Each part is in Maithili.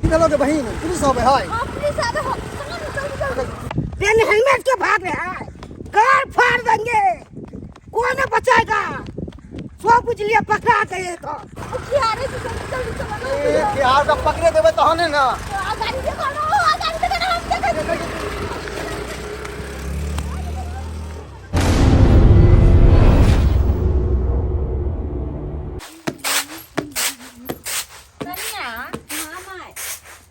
की भेलो गे बहिन पुलिस आबै है हां पुलिस आबे हो चलो ना जल्दी जल्दी बिन हेलमेट के भाग रहे हैं कार फाड़ देंगे कोई न बचाएगा सो बुझ लिया पकड़ा गए तो मुखियारे से जल्दी जल्दी चलो ना ए बिहार का पकड़े देबै तहने ना आ गाड़ी देखो ना आ गाड़ी देखो ना हम देखो कनिया हां माय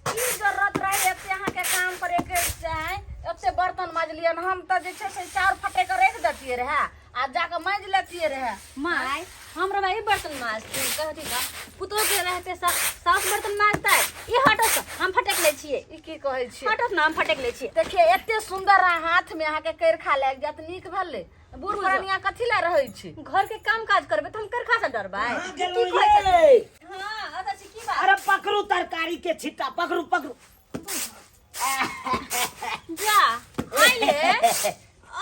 की जरूरत रहे एते अहाँके काम करे के चाहे एते बर्तन मजलियन हम तऽ जे छै से चाउर फटे के राखि देतियै रहे आ जाके माजि लेतियै रहे माय हमरा भाई बर्तन माजती कहती का पुतोह के रहते सास बर्तन माजतै ई हटत हम फटक लै छियै ई की कहै छियै हटत ना हम फटक लै छियै देखिए एते सुंदर अहाँ हाथ में अहाँके करखा लागि जायत नीक भेलै बूढ़ पुरानिया कथी लए रहै छै घर के काम काज करबै तऽ हम करखा से डरबै कहाँ की गेलहुँ कहै छथिन? ये? हाँ अच्छा छी की बात अरे पकड़ू तरकारी के छिट्टा पकड़ू पकड़ू जा आइले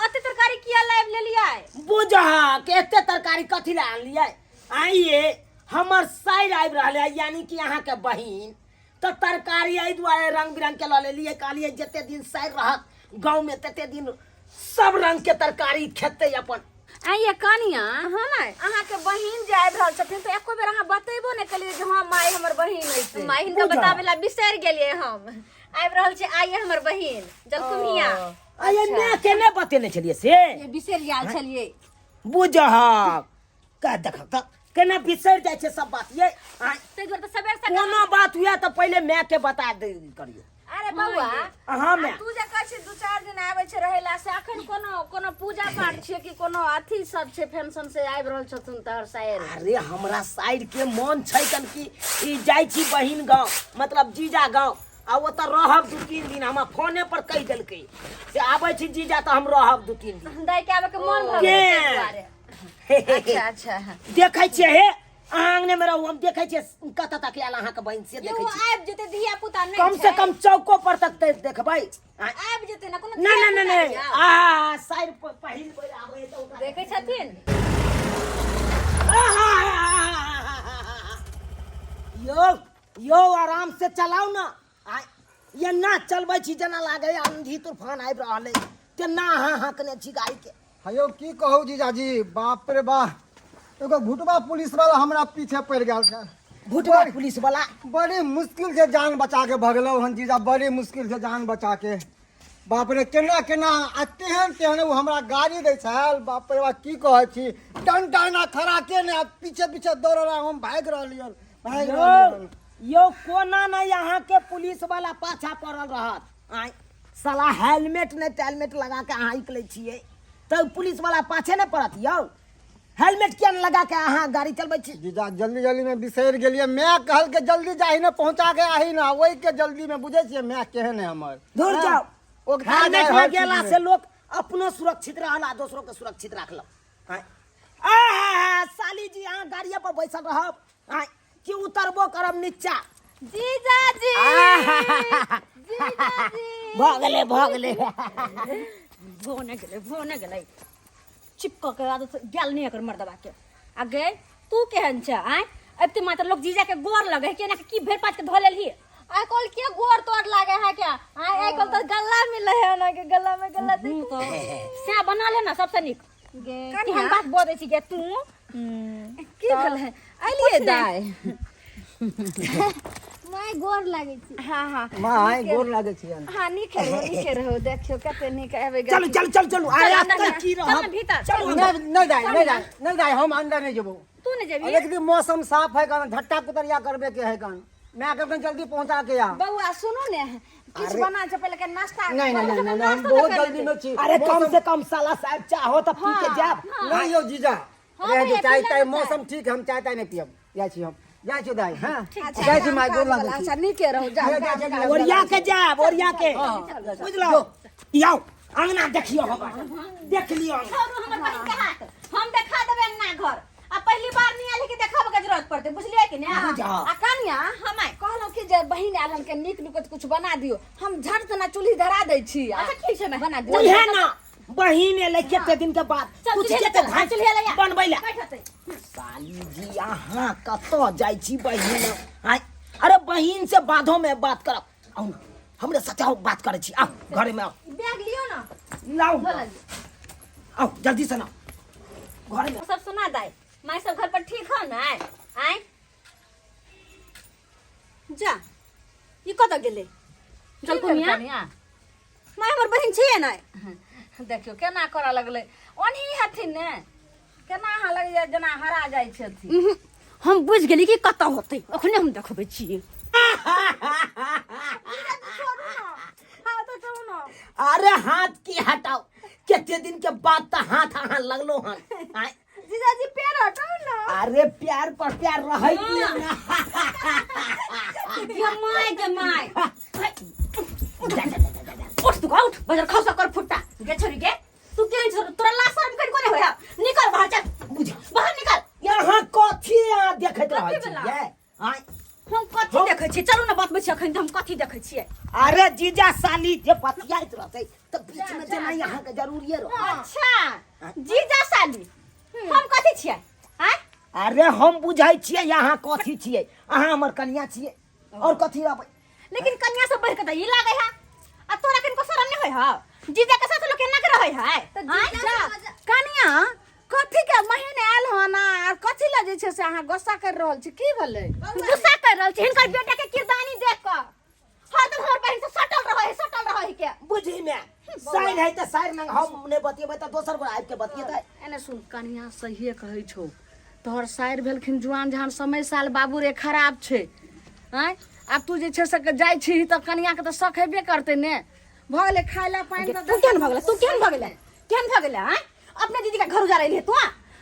अते तरकारी किया लाइव लेलियै बुझह के एते तरकारी कथी लए आनलियै आइए हमर साइर आबि रहल है यानी कि अहाँके बहिन तऽ तरकारी एहि दुआरे रंग बिरंग के लऽ लेलियै कहलियै जते दिन साइर रहत गाँवमे तते दिन सब रंग के तरकारी खेतै अपन आइए कनिया हाँ माय अहाँके बहिन जे आबि रहल छथिन तऽ एको बेर अहाँ बतेबो नहि केलियै जे हँ माय हमर बहिन अछि माय हिनका बुझह। बताबे ला बिसरि गेलियै हम आबि रहल छै आइए हमर बहिन जलकुम्हिया आइए माय के नहि बतेने छलियै से बिसरि गेल छलियै बुझह कह देख तऽ केना बिसरि जाइ छै सब बात ये आँय, ताहि दुआरे तऽ सबेर सकाल कोनो बात हुए तऽ पहिले माय के बता दे करियौ अरे बौआ अहाँ माय आ तू जे कहै छी दू चारि दिन आबै छै रहै ला से अखन कोनो कोनो पूजा पाठ छियै कि कोनो अथी सब छै फंक्शन से आबि रहल छथुन तोहर सायर अरे हमरा साइड के मन छै कन कि ई जाइ छी बहिन गाँव मतलब जीजा गाँव आ ओतऽ रहब दू तीन दिन हमरा फोने पर कहि देलकै से आबै छी जीजा तऽ हम रहब दू तीन दिन दाइ के आबे के मन भऽ गेलै ताहि दुआरे अच्छा अच्छा देखै छियै हे अहाँ अंगने में रहू हम देखै छियै कतऽ तक आयल अहाँके बहिन से देखै यौ छियै आबि जेतै धिया पुता नहि कम से छै। कम चौको पर तक तऽ देखबै आ, आबि जेतै ना कोनो ना ना ना धिया-पुता नहीं यौ। आ साइड पर पहिल बेर आबै है तऽ ओकरा देखै छथिन आहा! यौ यौ आराम से चलाउ ना आ ये ना चलबै छी जेना लागै आंधी तूफान आबि रहल है तेना अहाँ हाँकने छी गाड़ी के हयौ की कहू जीजाजी बाप रे बा एगो भुटबा पुलिस वाला हमरा पीछे पड़ि गेल छै भुटबा पुलिस वाला बड़ी मुश्किल से जान बचा के भगलहुँ हन जीजा बड़ी मुश्किल से जान बचा के बाप रे केना केना आ तेहन तेहन ओ हमरा गाड़ी दै छल बाप रे बा की कहै छी डंडा एना खड़ा के ने आ पीछे पीछे दौड़ रहा हम भागि रहलियन भागि यौ रहलियन यौ कोना नहि अहाँके पुलिस वाला पाछा पड़ल रहत आँय साला हेलमेट नहि तेलमेट लगा के अहाँ निकलै छियै तऽ पुलिस वाला पाछे नहि पड़त यौ हेलमेट किया नहि लगा के अहाँ गाड़ी चलबै छी जीजा जल्दी जल्दी में बिसरि गेलियै माय कहलकै जल्दी जाही ने पहुँचा के आही ने ओहि के जल्दी में बुझै छियै माय केहन है हमर दूर हँ? जाओ ओकरा जाय हेलमेट हर लगेला चीजमे। से लोक अपनो सुरक्षित रहल आ दोसरो के सुरक्षित राखलक आँय। आहा, साली जी अहाँ गाड़िए पर बैसल रहब आँय, कि उतरबो करब नीचा जीजाजी आहा, जीजाजी भऽ गेलै भऽ गेलै भो नहि गेलै भो नहि गेलै चिपकऽ के आदत गेल नहि एकर मर्दबा के आ गे तू केहन छ आँय अबिते मात्र लोग जीजा के गोर लगे है केना के की भेड़ पाँच के धो लेलही आइ कल के गोर तोर लागे है क्या आइ आइ कल तो गला मिले है ना के गला में गला दे सएह बना ले ना सबसे नीक गे केहन बात बजै छी गे तू की भेल है अलिए दाइ माय गोर लागै छी हाँ हाँ माय गोर लागै छियनि हाँ नीके रहो नीके रहो देखियो कते नीक आबे चलू चलू चलू चलू अरे चल, एतऽ की चल रहब ना भीतर। चलू अंदर। नहि नहि दाइ नहि दाइ नहि दाइ हम अंदर नहि जेबौ तू नहि जेबही एक दिन मौसम साफ है कन झट्टा कुतरिया करबे के है कन मैं कहलखिन जल्दी पहुंचा के आ बौआ सुनू ने किछु बना छै पहिले के नाश्ता नहीं नहीं नहीं नहीं हम नाश्ता बहुत तऽ कर जल्दी में छी अरे कम से कम साला साहब चाहो तऽ पी के जायब नहीं यौ जीजा हाँ रह दो भैया, चाय पी ताय लेना मौसम ठीक है हम चाय ताय नहीं पियब जाइ छी हम जाइ छी दाइ हाँ जाइ छी माय गोर लागै छी अच्छा नीके रहू जाउ जाइ छी, जाइ छी। ओरिया के जायब ओरिया के बुझलौ यौ अंगना देखियौ हमर देख लियौ अंगना। छोड़ू हमर बहिन के हाथ हम देखा देबै अंगना घर आ पहली बार नहीं आयल है कि देखाबे के जरूरत पड़ते बुझलियै कि ने बुझा। आ कनिया हम आइ कहलहुँ कि जे बहिन आयल हन के नीक नुकत कुछ बना दियौ हम झट तना चूल्ही धरा दै छी आ अच्छा ठीक छै मैं बना दियौ बुझे ना बहिन एलै कते दिन के बाद चल कुछ चूल्हे के लए तऽ चल, घास चूल्हे लए आ। बनबै लए बैठते साली जी अहाँ कतऽ जाइ छी बहिन आँय अरे बहिन बहिन से बाधो में बात करब। आउ न, हमरे साथे आउ, बात करै छी, आउ घरे में आउ। बैग लियो ना। लाउ, आउ जल्दी से लाउ घरे में। सब सुना दाई, माय सब घर पर ठीक हो ना? आय जा, ई कतऽ गेलै? जलकुमिया। कनिया। माय हमर बहिन छियै ने? देखियौ केना करऽ लगलै, ओनही हथिन ने, केना अहाँ लगैया जेना हरा जाइ छथिन। उहुं, हम बुझि गेली कि कतऽ होतै, अखने हम देखबै छियै। हाँ तो चलू ना। अरे हाथ की हटाओ, कते दिन के बाद तऽ हाथ अहाँ लगलो हन। आँय? जीजाजी पैर हटाउ ना। अरे प्यार पर प्यार रहै ने। गे my, गे my, उठ तू, उठ, बजर खौसा कर फुट्टा। गे छोरी गे, तू केहन छोरी, तोरा लाज शरम कनि कोने होय? निकल बाहर, चल। बुझ बाहर निकल। यहाँ कथी अहाँ देखैत रहै कथी छियै? भेला? आँय? हम कथी देखै छियै? चलू ने, बतबै छी अखन हम कथी देखै छियै। अरे जीजा साली जे बतियाइत रहतै तऽ बीच में जेना अहाँके जरूरिये रहत। अच्छा जीजा साली, हम कथी छियै? आँय? अरे हम बुझै छियै अहाँ कथी छियै, अहाँ हमर कनिया छियै और कथी रहबै। लेकिन कन्या सब बढ़ के तऽ ई लागै है, आ तोरा कनिको शरम नहि होइ है? जीजा के साथ लोग केना के रहै है? तऽ आँय? जीजा कनिया कथी के महीने आयल हन आ कथी लए जे छै से अहाँ गुस्सा करि रहल छी, की भेलै? गुस्सा कर रहल छी हिनकर बेटा के किरदानी देख कऽ, हरदम हमर बहिन से सटल रहै है, सटल रहै है के। बुझी में साइर है तऽ साइर नंग हम नहि बतियेबै तऽ दोसर गोरा आबि के बतियेतै। एने सुन कनिया, सहिए कहै छौ, तोहर साइर भेलखिन जुआन जहान, समय साल बाबू रे खराब छै। आँय, आब तू जे छै से जाइ छी तऽ कनियाके तऽ शक हेबे करतै ने। भऽ गेलै खाय लए पानि तऽ तू केहन भऽ गेलै? तू केहन भऽ गेलै? केहन भऽ गेलै? आँय, अपने दीदी के घर उजाड़े ले तू?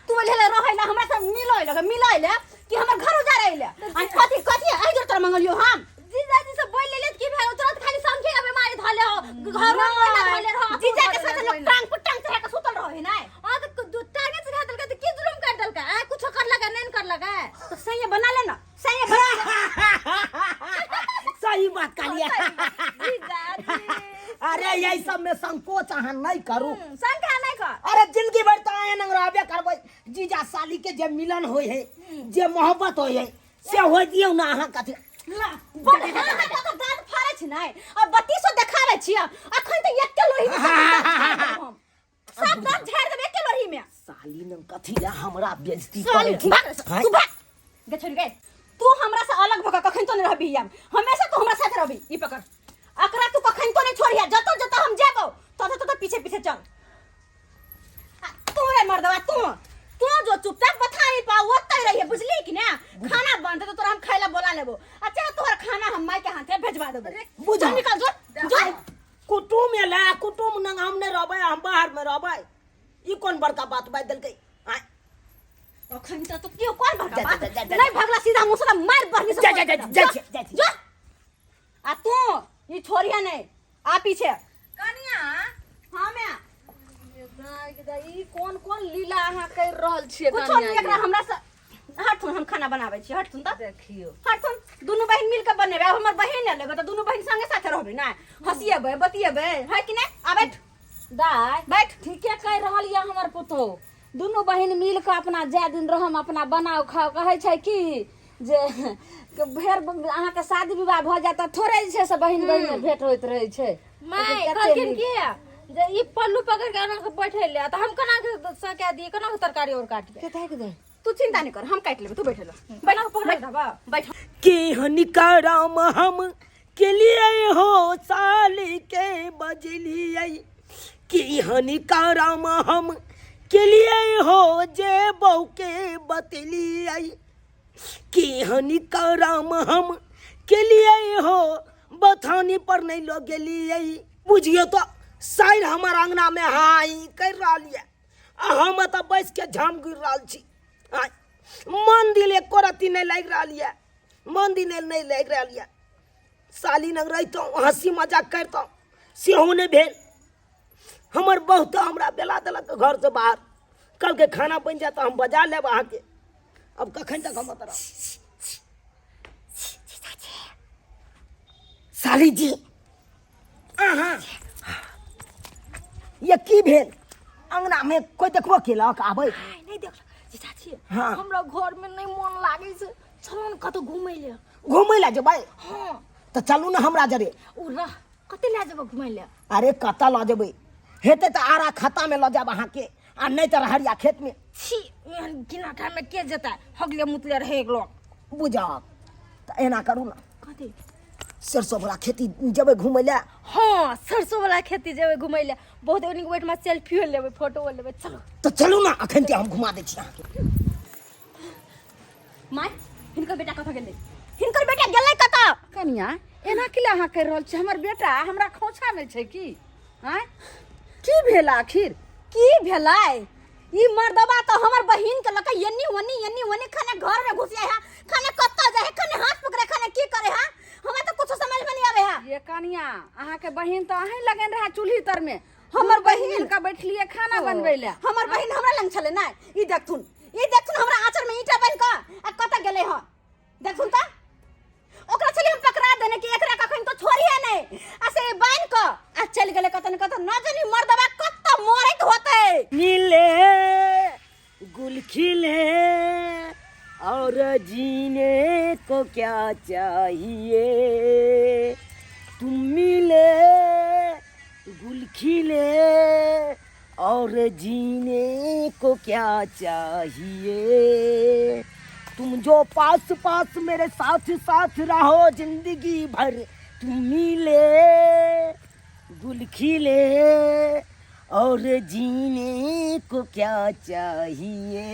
तू एले रहै ला हमरा से मिलै लगे, मिलै ले कि हमर घर उजाड़े ले? आ कथी कथी एहि जोर तोरा मंगलियो हम? जीजाजी से बोल लेले की भेल? तुरंत खाली संखे के बीमारी धले हो, घर में कोयला धले रहो। जीजा के साथ लोग टांग पर टांग चढ़ा के सुतल रहे ना? हां तो दू टांगे चढ़ा देलकै तऽ की जुलुम कर देलकै? आ कुछो कर लगा नहीं कर लगा। तो सही बना ले ना, सही बना ले। सही बात कहलियै। जीजाजी। अरे यही सब में संकोच अहाँ नहीं करू। संख्या नहीं कर। अरे जिंदगी भर तऽ अहाँ नंग रहबे करबै, जीजा साली के जे मिलन होय है, जे मोहब्बत होय है, से होय दियौ ना। अहाँ कथी ला, बड़ हाँ हाँ कऽ कऽ दाँत फाड़ै छी नै आ बत्तीसो देखाबै छी। अखन तऽ एके लोही में सब दाँत झाड़ि देब हम, सब दाँत झाड़ि देब एके लोही में। साली नंग कथी ला हमरा बेइज्जती साली, करै छी? भाग रे, तू भाग गे छोड़ी गे। तू हमरा से अलग भऽ कऽ कखन तो नहीं रहबी, हम हमेशा तू हमरा साथ रहबी। ई पकड़ अकरा, तू कखन तो नहीं छोड़िया, जतऽ जतऽ हम जेबौ ततऽ ततऽ पीछे पीछे चल। आ, तू रे मर्दवा, तू तू जो चुपचाप बथानी पा ओतै रहिए, बुझली कि ना? खाना बनते तो तोरा हम खाइ ला बोला लेबो, अच्छा तोहर खाना हम माई के हाथे भेजवा देबो। बुझ। चल निकल, जो जो। कुटुम एलै, कुटुम नंग हम नहि रहबै, हम बाहर में रहबै, ई कोन बड़का बात बाजि देलकै? आँय? अखन तऽ तू क्यों कोन बड़का जा, बात जा, जा, जा, नहीं भगला, सीधा मुंह से मार बढ़नी से जा, जा, जा, जा, जा, जा। जो आ तू ई छोड़िया नहीं, आ पीछे। कनिया। हाँ मैं ई कोन कोन लीला अहाँ कर रहल छियै? कुछो कनिया नहीं, एकरा ये? हमरा से हटथुन, हम खाना बनाबै छी, हटथुन तऽ। देखियौ। हटथुन, दुनू बहिन मिल के बनेबै। आब हमर बहिन एलै तऽ दुनू बहिन संगे साथे रहबै ने, हँसिएबै बतिएबै, है कि नहि? आ बैठ। दाय। बैठ। ठीके कहि रहल यऽ हमर पुतोहु, दुनू बहिन मिल कऽ अपना जाय दिन रहम, अपना बनाउ खाउ। कहै छै कि जे फेर अहाँके शादी विवाह भऽ जायत तऽ थोड़े जे छै से बहिन बहिन मे भेंट होइत रहै छै। माय लेकिन कते कहलखिन नीक। कि जे ई पल्लू पकड़ के अना के बैठे ले, तऽ हम केना के सका दिए, केना के तरकारी और काटिए? के ताकि दे। तू चिंता नहीं कर, हम काटि लेबै, तू बैठ लो। केना के पकड़ देबा? बैठ। केहन करम हम के लिए हो साली के बजलियै, केहन करम हम के लिए हो जे बहू के बतलियै, केहन करम हम के लिए हो बथानी पर नहीं लग गेलियै। बुझियौ तऽ साइर हमर अंगना में हाई कर रहल यऽ आ हम एतऽ बैस के झाम गिर रहल छी। आँय, मन दिल एको रत्ती नहि लागि रहल यऽ, मन दिल नहि लागि रहल यऽ। साली लग रहितहुँ हँसी मजाक करितहुँ, सेहो नहि भेल। हमर बहुत हमरा बेला देलक घरसँ बाहर, कहलकै खाना बनि जायत तऽ हम बजा लेब अहाँके। अब कखन तक हम ओतऽ रहब? साली जी अहाँ ये की भेल? अंगना में कोई देखबो केलक आबै? नहीं देख जीजाजी। हाँ। हमरा घर में नहीं मन लागे छै, चलो ने कतौ घूमै ले। घूमै लए जेबै? हाँ। तऽ चलू ने हमरा जरे। ओ रह, कते लए जेबै घुमै लए? अरे कतऽ लऽ जेबै, हेतै तऽ आरा खत्तामे लऽ जायब अहाँके, आ नहि तऽ रहरिया खेतमे। छी, एहन घिना ठाममे के जेतै, हगले मुतले रहै लोक। बुझब तऽ एना करू ने। कथी? सरसों वाला खेती जेबै घूमै लए। हाँ, सरसों वाला खेती जेबै घुमै लए, बहुत नीक, ओहिठमा सेल्फियो लेबै, फोटो लेबै, चलू। तऽ चलू ने, अखन ते हम घुमा दै छी अहाँके। माय, हिनकर बेटा कतऽ गेलै? हिनकर बेटा गेलै कतऽ? कनिया, एना की अहाँ कहि रहल छी? हमर बेटा हमरा खोछामे छै की? आँय, की भेल आखिर? की भेलै? ई मर्दबा तऽ हमर बहिन के लऽ कऽ एन्नी ओन्नी एन्नी ओन्नी, खाना घर में घुसिया है, खाना कतऽ जाए है, खाना हाथ पकड़े, खाना की करे है, हमरा तऽ कुछो समझ में नहीं आवे है। ये कनिया, अहाँके बहिन तऽ अहीं लगन रहे चूल्ही तर में। हमर बहिन? मिल कऽ बैठलिए खाना बनबै लए। हमर बहिन हमरा लंग छलै ना। ई देखथुन, ई देखथुन, हमरा आंचर में ईंटा बन कऽ आ कतऽ गेलै हँ देखथुन। तऽ ओकरा छलै हम पकड़ा देने कि एकरा कखन तो छोड़िए नहीं, आ से बान्हि कऽ आ चलि गेलै कतऽ ने कतऽ, न जानी मर्दबा कतऽ मरैत होतै। मिले गुल खिले और जीने को क्या चाहिए, तुम मिले गुल खिले और जीने को क्या चाहिए, तुम जो पास पास मेरे साथ साथ रहो जिंदगी भर, तुम मिले गुल खिले और जीने को क्या चाहिए।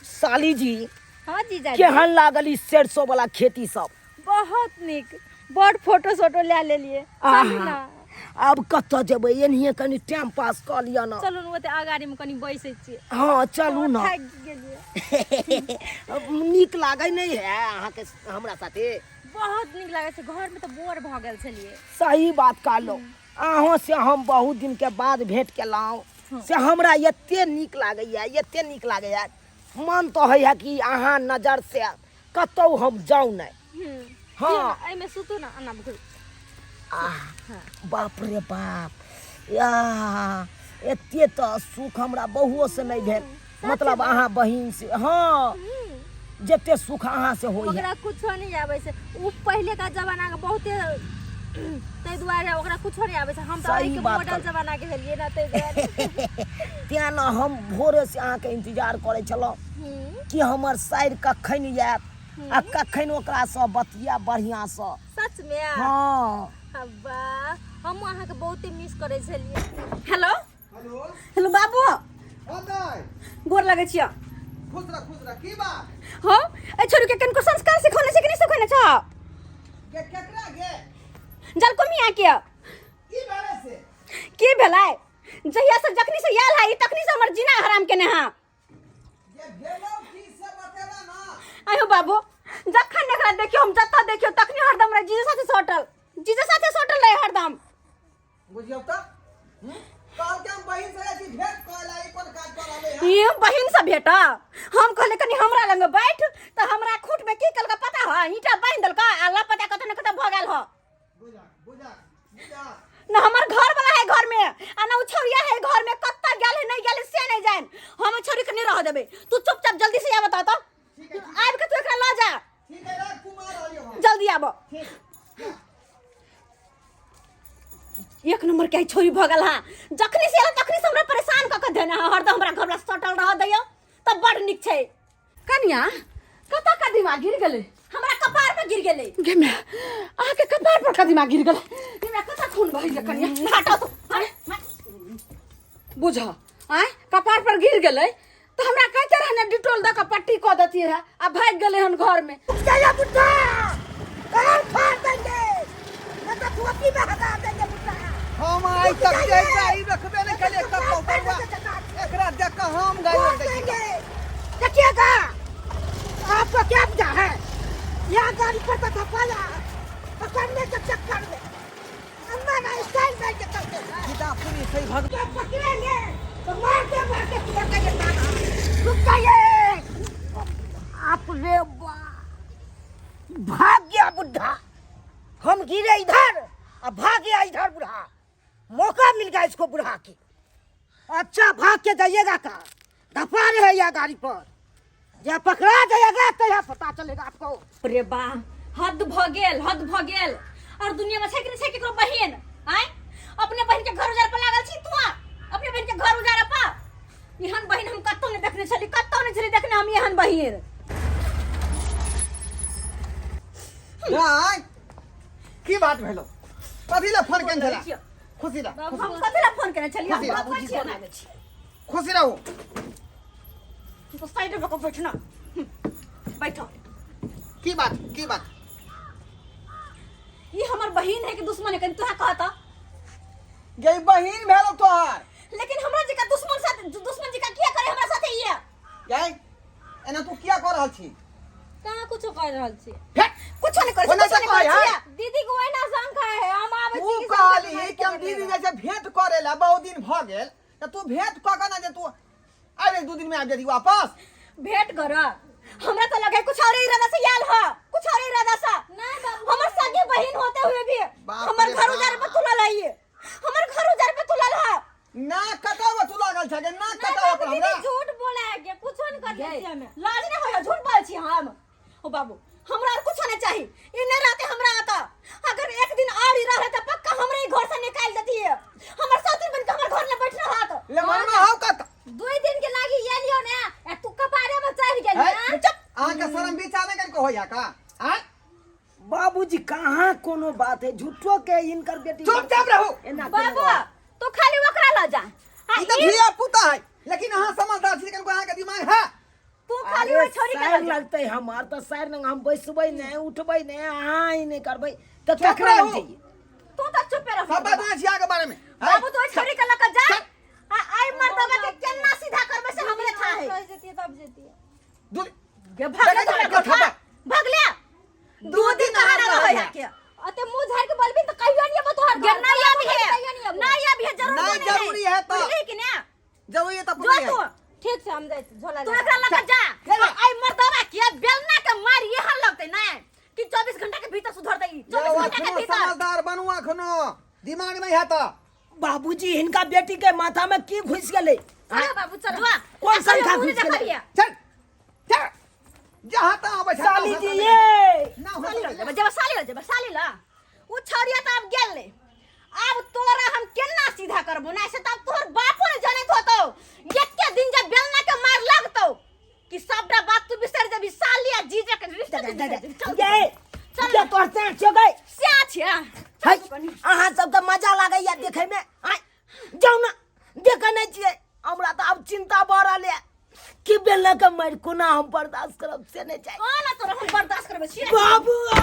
साली जी। हाँ जीजा। केहन लागल ई सरसों वाला खेती सब? बहुत नीक, बड़ फोटो सोटो ले लेलिए, चलू ना। आब कतऽ जेबै? एनहिये कनि टाइम पास कऽ लिअ ने। चलू ने, ओते अगाड़ी में कनि बैसै छियै। हँ, चलू ने। थाकि गेलियै। नीक लागै नहि है अहाँके हमरा साथे? बहुत नीक लागै छै, घर में तऽ बोर भऽ गेल छलियै। सही बात कहलहुँ। अहाँ से हम बहुत दिन के बाद भेंट केलहुँ, से हमरा एते नीक लागैया, एते नीक लागैया, मन तऽ होइया कि अहाँ नजर से कतहु हम जाउ नहि। हाँ। एहिमे सुतू ने, एना घुरू। आह, बाप रे बाप, या एते तऽ सुख हमरा बहुओ से नहि भेल, मतलब अहाँ बहिन से। हाँ, जते सुख अहाँ से होइया। ओकरा कुछो नहीं आबै छै, उ पहिले का जमाना के बहुते, ताहि दुआरे ओकरा कुछो नहीं आबै छै। हम तऽ सही एहिके बात मॉडल कहलहुँ। जमाना के छलियै ना, ताहि दुआरे। तेँ ने हम भोरे से अहाँके इंतजार करै छलहुँ कि हमर साइर कखन आयत आ कखन ओकरासँ बतिया बढ़िआँसँ। सच में? हाँ। अब्बा, हम अहाँके बहुते मिस करै छलियै। हेलो। हेलो। हेलो बाबू। हाँ दाइ। गोर लगै छियै। खुश रह, खुश रह। की बात? हाँ, ए छोरू के कनको संस्कार सिखौने छै कि नहि सिखौने छ? के केकरा गे? जलकुमिया के। की भेलै से? की भेलै? जहिया से जखनी से आयल है तखनी से हमर जीना हराम केने है। ये भेलौ की से बतेला ना। आयो बाबू, जखन एकरा देखियो, हम जतऽ देखियो तखनी हरदम रहे जीजा साथे सटल, जीजा साथे सटल रहे हरदम। बुझियौ तऽ कहलकै हम बहिन से जाइ छी भेंट करै ला, ई कोन काज कऽ रहलै हँ? ये बहिन से भेटा, हम कहले कनी हमरा लंग बैठ, तऽ हमरा खूट में की कलका पता है? ईंटा बांधि देलका आ लापता कतऽ न कतऽ भऽ गेल ह। बुझा बुझा बुझा। न हमर घर वाला है घर में आ न उ छौरिया है घर में, कतऽ गेल है नहीं गेल है से नहीं जान। हम उ छौरी के नहीं रह देबै, तू चुपचाप जल्दी से आबऽ तऽ आबि के तू एकरा लऽ जा। ठीक है, राख, तू मार रहलियौ हम। जल्दी आबऽ। एक नंबर के छोरी भऽ गेल हँ, जखनी से एल तखनी से हमरा परेशान कऽ के देने हँ, हरदम हमरा घर वाला सटल रह दैयो तऽ बड़ नीक छै। कनिया, कतऽ कदीमा गिर गेलै? हमरा कपार पर गिर गेलै। गे माय, अहाँके कपार पर कदीमा गिर गेलै? हमरा कतऽ खून बहैया कनिया? हटाउ तू। बुझ आँय, कपार पर गिर गेलै तऽ हमरा कहते रहे ने, डिटोल दऽ कऽ पट्टी कऽ देतियै रहे, आ भागि गेलै हन घर में। जाइए बुड्ढा, कान फाड़ देंगे, नहीं तो धोती में हटा देंगे बुड्ढा। हम आइ तक जे गाय रखबे नहि केलियै कतौ बौआ, एकरा देख कऽ हम गाय फाड़ रख दै छी। देंगे। देखिएगा, आपको क्या बुझा है, यहाँ गाड़ी पर तो धपाया पकड़ने के चक्कर में अम्मा ना स्टाइल बैठ के चलते हैं। सीधा सुनी सही भग जब पकड़ेंगे तो मारते मारते तोड़ देंगे ताना। रुक जाइए आप रे, भाग गया बुढ़ा। हम गिरे इधर और भाग गया इधर बुढ़ा, मौका मिल गया इसको बुढ़ा के। अच्छा भाग के जाइएगा का धपा रहे या गाड़ी पर। जे पकड़ा जाएगा तहिया पता चलेगा आपको। रे बा, हद भ गेल, हद भ गेल। और दुनिया में छै कि नहीं छै केकरो बहिन? आय, अपने बहिन के घर उजाड़ पर लागल छी तू, अपने बहिन के घर उजाड़ पर। एहन बहिन हम कतौ नहीं देखने छली, कतौ नहीं छली देखने हम एहन बहिन। आय, की बात भेलो? कथी ला फोन केने छला? खुशी रह। हम कथी ला फोन केने छली? हम खुशी रह। बाबूजी फोन आबै छी। खुशी रहू। तू तो साइड में बैठ ना, बैठो। की बात, की बात? ये हमर बहिन है कि दुश्मन है, कनी तोहा कहता? गई बहिन भेलो तोहार। लेकिन हमरा जेका दुश्मन साथ, दुश्मन जेका किया करे हमरा साथे ये? गई एना तू किया कर रहल छी? कहाँ कुछो कर रहल छी। हे, कुछो नहीं करे, ओना कुछो नहीं तऽ करे कहै छी। दीदी के ओहिना शंका है, हम आबै तू छी कि कहली कि हम दीदी जैसे भेंट करे ला बहुत दिन भ गेल, त तू भेंट क के ना जे तू आबे 2 दिन में आबि जेती वापस। भेंट कर हमरा तो लगे कुछ और इरादा से आयल ह, कुछ और इरादा से। नहीं बाबू। हमर सगी बहिन होते हुए भी बाप हमर रे घर बाप। उजार पर तुलल है, हमर घर उजार पर तुलल है। ना कटाव तू लागल छ, ना नहीं कटाव बाबू, पर दीदी हमरा झूठ बोला है के कुछो नहीं कर गई। छी हमें। लाज नहीं होया झूठ बोल छी हम? ओ बाबू, हमरा और कुछ नहीं चाहिए, ई नहीं रहते हमरा आता। अगर एक दिन और ही रहे तो पक्का हमरे ही घर से निकाल देती है। हमर साथी बन के हमर घर में बैठना हाथ। ले मन में हाउ कत 2 दिन के लागी ये लियो ने, आ तू कपारे में चढ़ गेल है, ना। चुप। अहाँ के शरम विचार नहीं करके होया का? आय बाबूजी कहाँ कोनो बात है झूठो के इनकर बेटी। चुपचाप रहू। एना बाबू तू खाली ओकरा ल जा। आ ई त ई धिया पुता है, लेकिन अहाँ समझदार छी, लेकिन अहाँ के दिमाग है। तू खाली ओइ छोरी के सैर ल जा। लगतै हमार तऽ सैर लग हम बैसबै नहि, उठबै नहि, अहाँ ई नहि करबै तऽ चुप ककरा लग रहू। जइयै? तू तो चुप रह। सब बात नहि छी अहाँ के बारे में। बाबू तो ओइ छोरी के ल के जा। चल। आ आई मर्दवा के केना सीधा करबै से हमरे था है। कह जतिए तब जतिए। दू गे भाग ले, देखै छी, भाग कथा। भाग ले। 2 दिन कहाँ ना रहै है के। अते मुंह झाड़ के बोलबी त कहियो नहीं आबो तोहर गे घर। नहीं आबी है, कहियो नहीं आबो। नहीं आबी है, जरूर नहीं जरूरी है तो। बुझली कि ने? जरूरी है तो जो पूरी तू है। ठीक छै, हम जाइ छी झोला तू लए। एकरा लग जा। ले ले। आई मर्दवा के बेलना के मार यहाँ लगतै ना कि 24 घंटा के भीतर सुधर दई। 24 यौ, घंटा के अखनो भीतर। समझदार बनू, अखनो दिमाग नहीं है तो। बाबूजी हिनका बेटी के माथा में की घुस गेलै? चलो बाबू चलो। जुआ, कोन संख्या मुँह घुस गेलै? देखलियै। चल चल, जहाँ तहाँ आबै छै, साली जी ये ना हो साली ल जब, साली ल जब, साली ल। उ छौरिया त अब गेल ले, आब तोरा हम केना सीधा करबो ना से त अब तोहर बापो ने जनैत होतौ। एके दिन जब बेलना के मार लगतौ कि सबटा बात तू बिसरि जेबी, साली आ जीजा के रिश्ता तू बिसरि जेबी। चल ये चल। ये तोहर से छो गई स्या छिया। है, अहाँ सबके मजा लागैया देखै में? आय जाउ ना, देखै नहि छियै। हमरा तऽ आब चिंता भऽ रहल यऽ कि बेलना के मारि कोना हम बर्दाश्त करब से नहि चाही। कोना तोरा हम बर्दाश्त करबै छियै? बाबू आ!